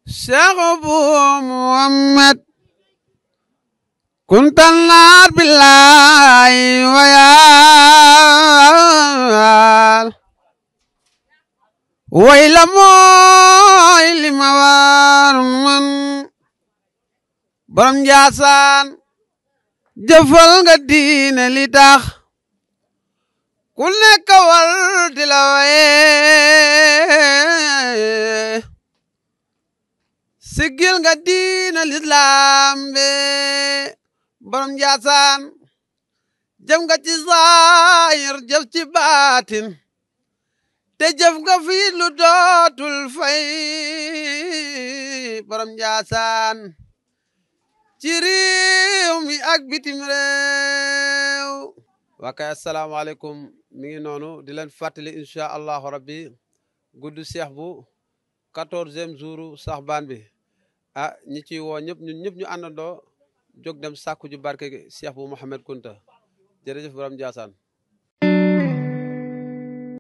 Cheikh bu Muhammad kuntannar billahi wayal wayla mooy li ma war man borom Njaasaan jëfal nga diine li tax ku nekk war di la waye sigil nga diine lislaam be borom Njaasaan jëf nga ci zaahir jëf ci baatin te jëf nga fi lu dootul fay borom Njaasaan ci réew mi ak bitim réew waa kay asalaamaaleykum mi ngi noonu di leen fàttali incha allahu rabbi guddi seex bu 14e jouru saxbaan bi ñi ciy woo ñëpp ñun ñëpp ñu àndandoo jóg dem sàkku ju barke seex bu Mouhamed Kunta jërëjëf borom Njaasaan